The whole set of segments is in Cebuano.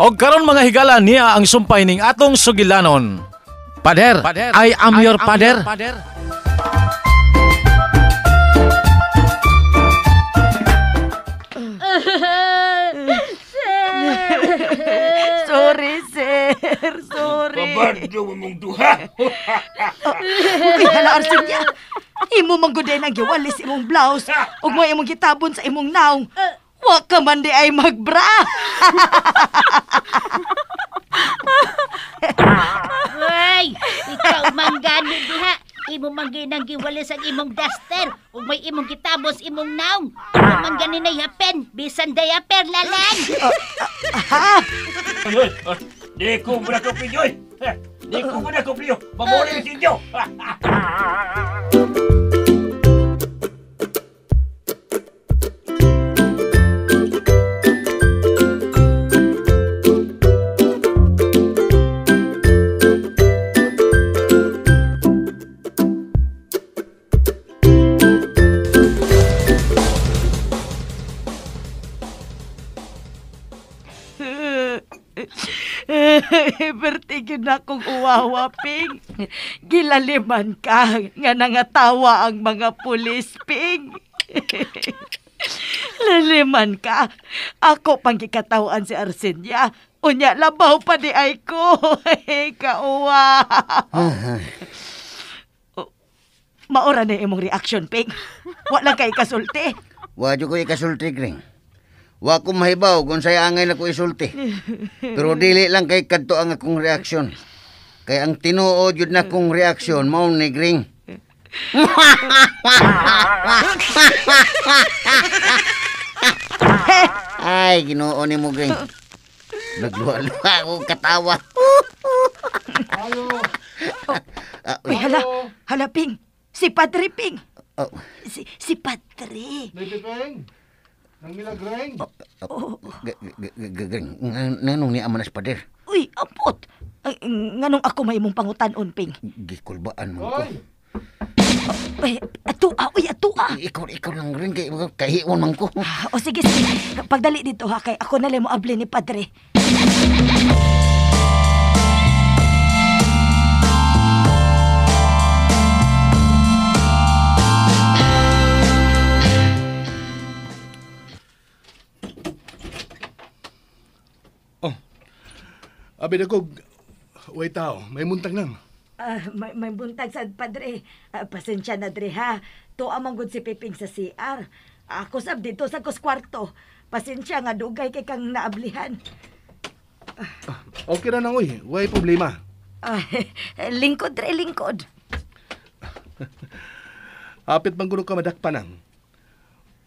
Og karon mga higala niya ang sumpay ning atong sugilanon. Pader, I am your pader. Sorry, sir. Sorry. Babardo mong duha. Uy, hala, Arsenia. Imo man gud ang giwalis imong blouse ug mo imong gitabon sa imong naong. Wa ka man di ay magbra. Uy, ikaw man gani diha. Imo man ginang giwalis ang imong duster ug may imong gitabos imong naong. Imo man gani na happen, bisan diaper lalan. Ha? Di ko muna ko piyo. Di ko muna ko piyo. Pabori sa inyo. Bertigin na kong uwawa, Ping. Gilaliman ka nga nangatawa ang mga pulis, Ping. Laliman ka. Ako pang gikatawan si Arsenia. Unya, labaw pa di ay ko. Kauwa. Maura na imong reaction, Ping. Wala kay kasulti. Wa jud ko ikasulti, Gring. Wa ko mahibaw kung say angay na ko isulti. Pero dili lang kay kadto ang akong reaksyon. Kay ang tinuod jud na akong reaksyon mao ni Gring. Ay, Ginoo nimo, Gring. Nagluha-luha ako katawa. Uy, hala, hala, Ping. Si Padre, Ping. Oh. Si Padre. Ping. Nang milagreng. Gring, nganong ni amanas pader? Uy, apot. Ay, nganong ako may imong pangutanon, Ping? Gikulbaan mo ko. Uy, atua, uy, atua. Ikaw lang rin, kahiwan man ko. O sige, sige. Pagdali dito ha, kay ako na lang mo abli ni Padre. Abi na ko, wait tao, may muntag nang. May buntag sa Padre. Pasensya na, Dre, ha. Tuwa man gud si Piping sa CR. Ako sab dito sa kos kwarto. Pasensya nga dugay kay kang naablihan. Okay na nang, uy. Way problema. Lingkod, Dre, lingkod. Apit man gulo ka madakpa nang.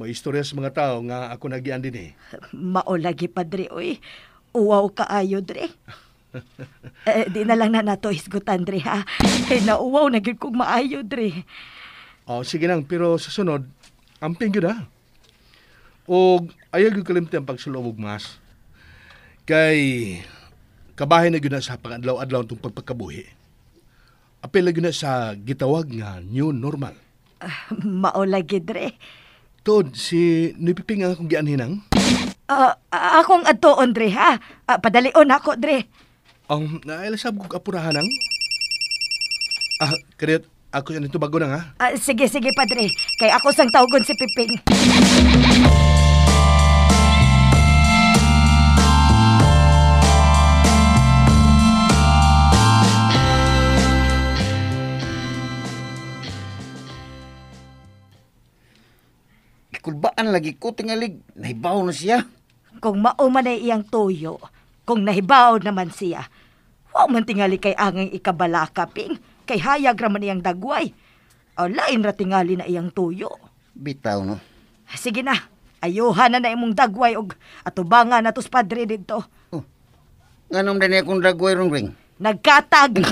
May istorya sa mga tao nga ako nagian din eh. Mao lagi, Padre, uy. Uwaw kaayo, Dre. Di na lang na nato isgutan, Dre, ha? Kay nauwaw na gyud kong maayo, Dre. Oh, sige nang, pero sa sunod, amping gyud ha. Og ayaw gyud kalimti ang pagsulob og mas. Kay kabahin na gyud na sa pangadlaw-adlaw itong pagpagkabuhi. Apil na gyud na sa gitawag nga new normal. Mao lagi, Dre. Tuod, si Nipiping ang akong gianhinang. Akong adtoon, Dre, ha? Padalion ako, Dre. Nailasab kong apurahan ang. Karit, ako yan ito bago na, ha? Sige, sige, Padre. Kay ako sang tawgon si Piping. Kulbaan lagi ko, tingalig. Nahibaw na siya. Kung mao man ay iyang tuyo, kung nahibaw naman siya, wa man tingali kay angay ikabalaka, Ping. Kay hayag ra man iyang dagway. Lain ra tingali na iyang tuyo. Bitaw, no? Sige na, ayuhan na na imong dagway og atubangan na tos Padre didto. Oh, nganom din akong dagway rong, Ring? Nagkatag!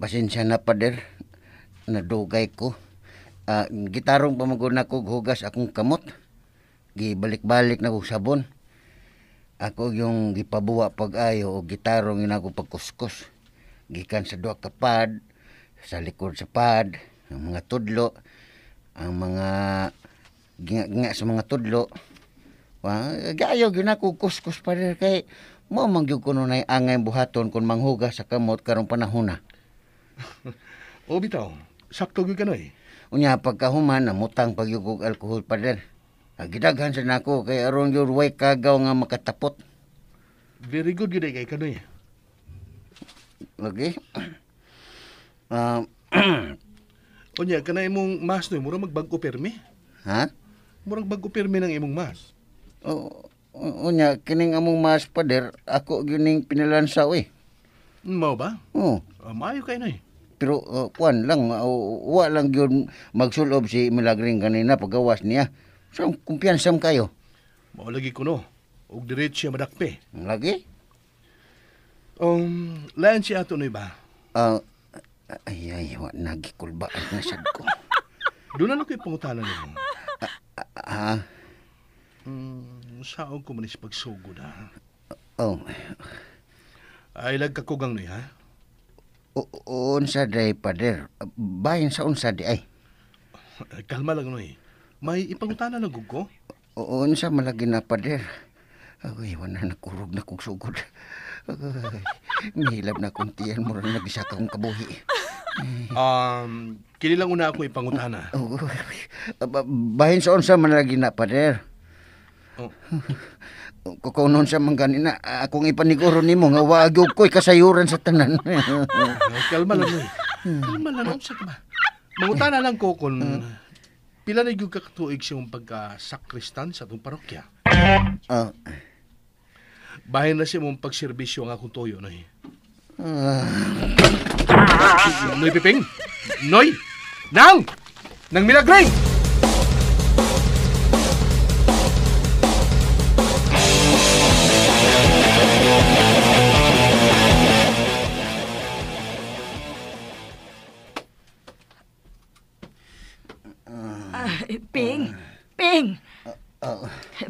Pasensya na, Pader. Nadugay ko. Gitarong pamagod na ko hugas akong kamot. Gibalik-balik na ko sabon. Ako yung gipabuwa pag-ayo o gitarong yun ako pagkuskus. Gikan sa duha ka pad, sa likod sa pad, ang mga tudlo, ang mga ginga sa mga tudlo. Gayo gyud nako kuskus pader kay mo man gyud kuno nay angay buhaton kun manghugas sa kamot karong panahona. O bitaw, sakto gyud kanoy. Unya pagkahuman namutang pagyud og alkohol pader. Gidaghan sa nako kay aron gyud way kagaw nga makatapot. Very good gyud kay kanoy. Lagi. Unya kana imong mas noy murag magbag-o permi. Ha? Murag bag-o permi ng imong mas. Unya kining among mas pader ako gyud ning pinalansaw eh. Mao ba? Oo. Maayo kay noy. Pero kuan lang wa lang gyud magsulob si Milagring kanina pagawas niya. So kumpiyansa mo kayo. Mao lagi kuno. Og diretso siya madakpe. Lagi? Lain si ato noy ba? Ay wa nagikulbaan na sad ko. Doon na ko'y pangutana nimo. Ha? Saon ko man is pagsugod ha? Oh. Ay lagkakugang noy ha? Unsa day pader? Bahin sa unsa di ay? Kalma lang noy. May ipangutana na gud ko. Unsa malagi na pader? Ay, wala na kurog na kong sugod. Ay, nihilab na kong tiyan mura na nagisa kong kabuhi. Kini lang una ako ipangutana. Bahin sa unsa man lagi na pader. Oh. Kung unsa man ganina, akong ipaniguro nimo nga wa gyud ko'y kasayuran sa tanan. Kalma lang noy. Kalma lang unsa ka ba? Mangutana lang ko kung pila na gyud ka katuig sa imong pagka-sakristan sa atong parokya. Bahin na siya mong pagserbisyo ang akong toyo, Noy. Noy Piping! Noy! Nang! Nang Milagring! Ping! Ping!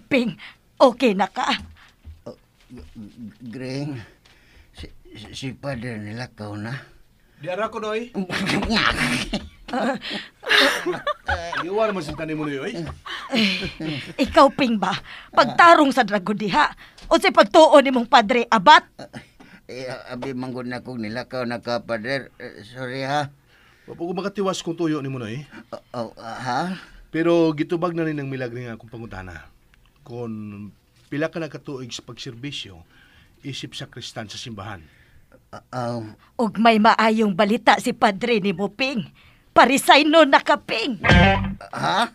Ping, okay na ka? Greng, si Father nilakaw na. Di ara ko, Noy. Iwan naman sa tanim mo, Noy, oy. Ikaw, Ping ba? Pagtarong sa dragon diha. O sa pagtuon ni mong padre, abat? Abi manggod na kong nilakaw na ka, Father. Sorry, ha? Wapo ko makatiwas kung tuyo ni mo, Noy. Ha? Pero gitubag na rin ng milagre nga akong pangutana. Kung pila ka nakatuig sa pagserbisyo, isip sa kristan sa simbahan. Og may maayong balita si padre ni mo, Ping. Paresign no na ka, Ping. Ha?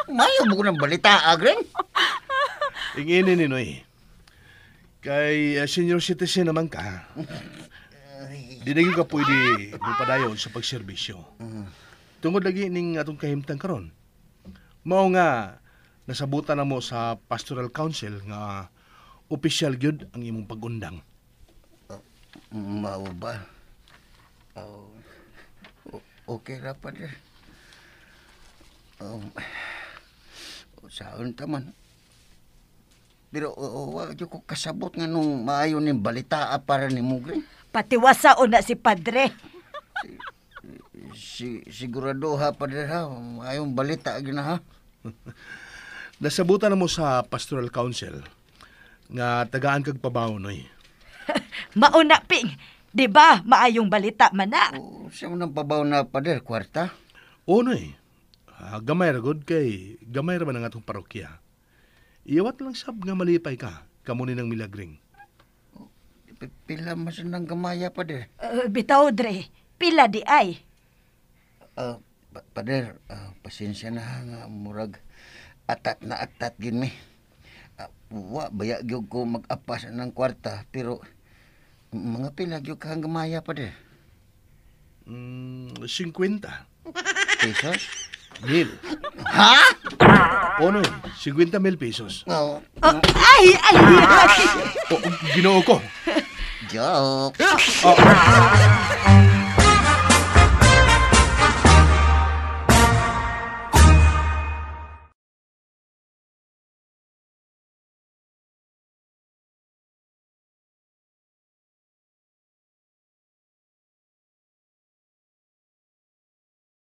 Mayo mo ko ng balita, Agreng? Inginin ni Noy. Kay senior citizen naman ka. Di na ka pwede mupadayon sa pagserbisyo. Tungod lagi ning atong kahimtang karon. Mao nga nasabutan na mo sa Pastoral Council nga opisyal gyud ang imong pag-undang. Mao ba? Okay ra pa der. Saon ta man. Pero wa jud ko kasabot nga nung maayo ning balita para ni Mugri. Patiwasaon na si padre. Sigurado ha, padre ha. Maayong balita gyud na ha. Nasabutan na mo sa Pastoral Council nga tagaan kag pabaw, Noy. Mauna, Ping. Di ba, maayong balita man na? Siya mo nang pabaw na, pader, kwarta? Oo, Noy. Gamay ra gud kay gamay ra man ang atong parokya. Iwat lang sab nga malipay ka, kamo ni ng milagring. Pila man sa nang gamaya, pader? Bitaw, Dre. Pila di ay. Pader, pasensya na nga, murag atat na atat gin mi. Wa, baya gyud ko mag-apas ng kwarta, pero mga pila gyud ka ang gamaya, pader? 50. Pesos? Mil. Ha? O, no, 50 mil pesos. Oh. Ay, ay! Oh, Ginoo ko. Joke. Oh.